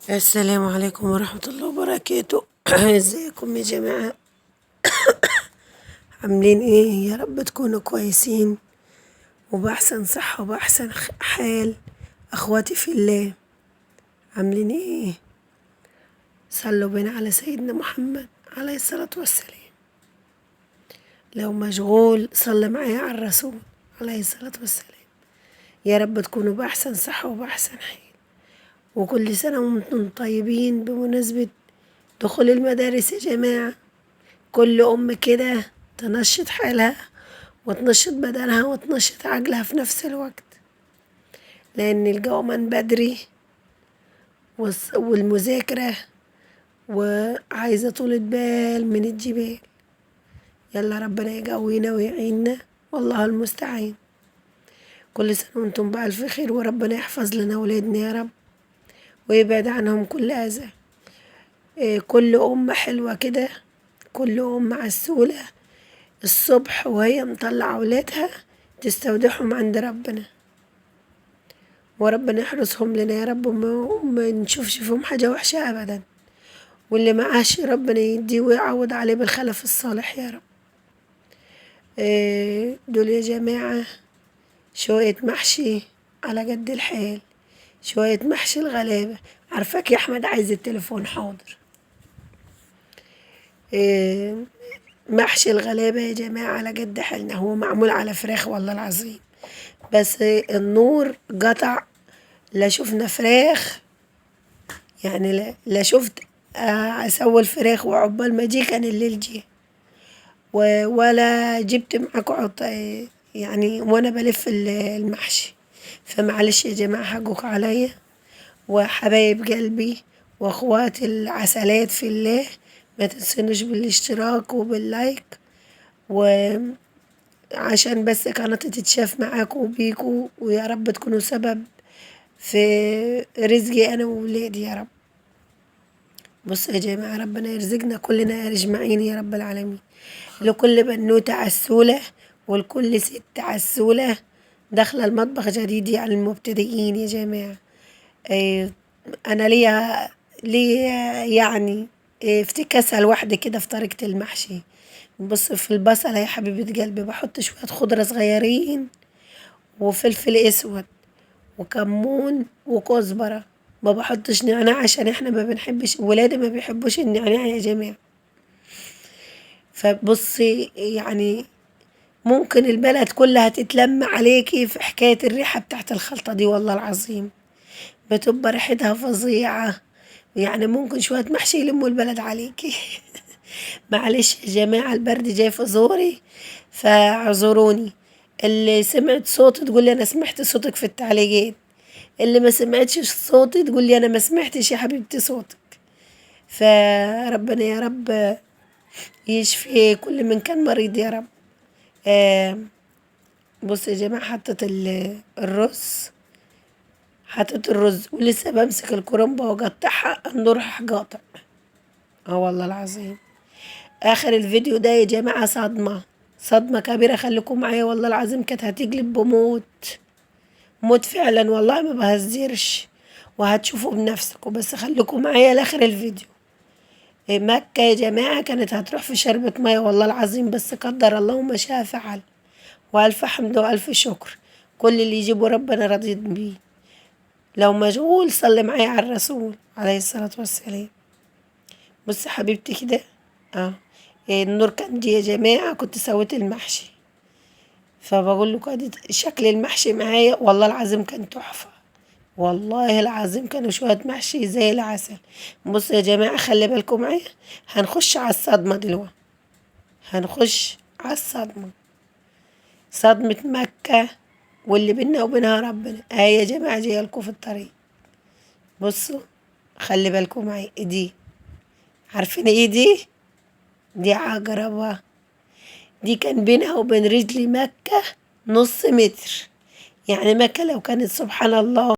السلام عليكم ورحمة الله وبركاته. ازيكم يا جماعة؟ عاملين ايه؟ يا رب تكونوا كويسين وبأحسن صحة وبأحسن حال. اخواتي في الله عاملين ايه؟ صلوا بنا على سيدنا محمد عليه الصلاة والسلام. لو مشغول صلي معايا على الرسول عليه الصلاة والسلام. يا رب تكونوا بأحسن صحة وبأحسن حال، وكل سنة وانتم طيبين. بمناسبة دخول المدارس يا جماعة، كل أم كده تنشط حالها وتنشط بدنها وتنشط عقلها في نفس الوقت، لأن الجو من بدري والمذاكرة وعايزة طولة بال من الجبال. يلا ربنا يقوينا ويعيننا، والله المستعان. كل سنة وانتم بألف خير، وربنا يحفظ لنا أولادنا يا رب ويبعد عنهم كل أذى. كل أم حلوة كده، كل أم عسولة الصبح وهي مطلعة أولادها تستودعهم عند ربنا، وربنا يحرسهم لنا يا رب وما نشوفش فيهم حاجة وحشة أبدا. واللي معاش ربنا يديه ويعوض عليه بالخلف الصالح يا رب. دول يا جماعة شوية محشي على قد الحال، شوية محشي الغلابة. عارفاك يا أحمد عايز التليفون، حاضر. محشي الغلابة يا جماعة على قد حالنا، هو معمول على فراخ والله العظيم، بس النور قطع، لا شفنا فراخ يعني، لا شفت أسوي الفراخ، وعقبال ما جه كان الليل جه، ولا جبت معاكم يعني وأنا بلف المحشي. فمعلش يا جماعة حقكم عليا، وحبايب قلبي واخواتي العسلات في الله، ما تنسونوش بالاشتراك وباللايك، وعشان بس قناتي تتشاف معاكم وبيكم، ويا رب تكونوا سبب في رزقي أنا وولادي يا رب. بصوا يا جماعة، ربنا يرزقنا كلنا أجمعين يا رب العالمين. لكل بنوتة عسولة ولكل ست عسولة داخلة المطبخ جديد، يعني المبتدئين يا جماعة. أنا ليا يعني افتكاسة لوحدي كده في طريقة المحشي. بص في البصلة يا حبيبة قلبي بحط شوية خضرة صغيرين وفلفل اسود وكمون وكزبرة، ما بحطش نعناع عشان احنا ما بنحبش، ولادي ما بيحبوش النعناع يا جماعة. فبصي يعني ممكن البلد كلها تتلم عليكي في حكاية الريحة بتاعت الخلطة دي، والله العظيم بتبقى ريحتها فظيعة، يعني ممكن شوية محشي يلموا البلد عليكي. معلش يا جماعة البرد جاي في زوري فاعذروني. اللي سمعت صوتي تقول لي أنا سمعت صوتك في التعليقات، اللي ما سمعتش صوتي تقول لي أنا ما سمعتش يا حبيبتي صوتك. فربنا يا رب يشفي كل من كان مريض يا رب. بصوا يا جماعة، حطيت الرز، حطيت الرز ولسه بمسك الكرنبة واقطعها، النور راح قاطع. والله العظيم اخر الفيديو ده يا جماعة صدمة، صدمة كبيرة، خليكم معايا والله العظيم كانت هتقلب بموت، موت فعلا والله ما بهزرش، وهتشوفوا بنفسكم، بس خليكم معايا لاخر الفيديو. مكة يا جماعة كانت هتروح في شربة مية والله العظيم، بس قدر الله وما شاء فعل، وألف حمد وألف شكر. كل اللي يجيبه ربنا راضي بيه. لو مشغول صلي معايا على الرسول عليه الصلاة والسلام. بصي حبيبتي كده، النور كان جه يا جماعة، كنت سويت المحشي، فبقول لكم ادي شكل المحشي معايا والله العظيم كان تحفة، والله العظيم كانوا شوية محشي زي العسل. بصوا يا جماعة خلي بالكم معايا، هنخش على الصدمة دلوقتي، هنخش على الصدمة، صدمة مكة واللي بينا وبينها ربنا. اهي يا جماعة جاية لكم في الطريق. بصوا خلي بالكم معايا، دي عارفين ايه دي؟ دي عقربة، دي كان بينها وبين رجلي مكة نص متر، يعني مكة لو كانت سبحان الله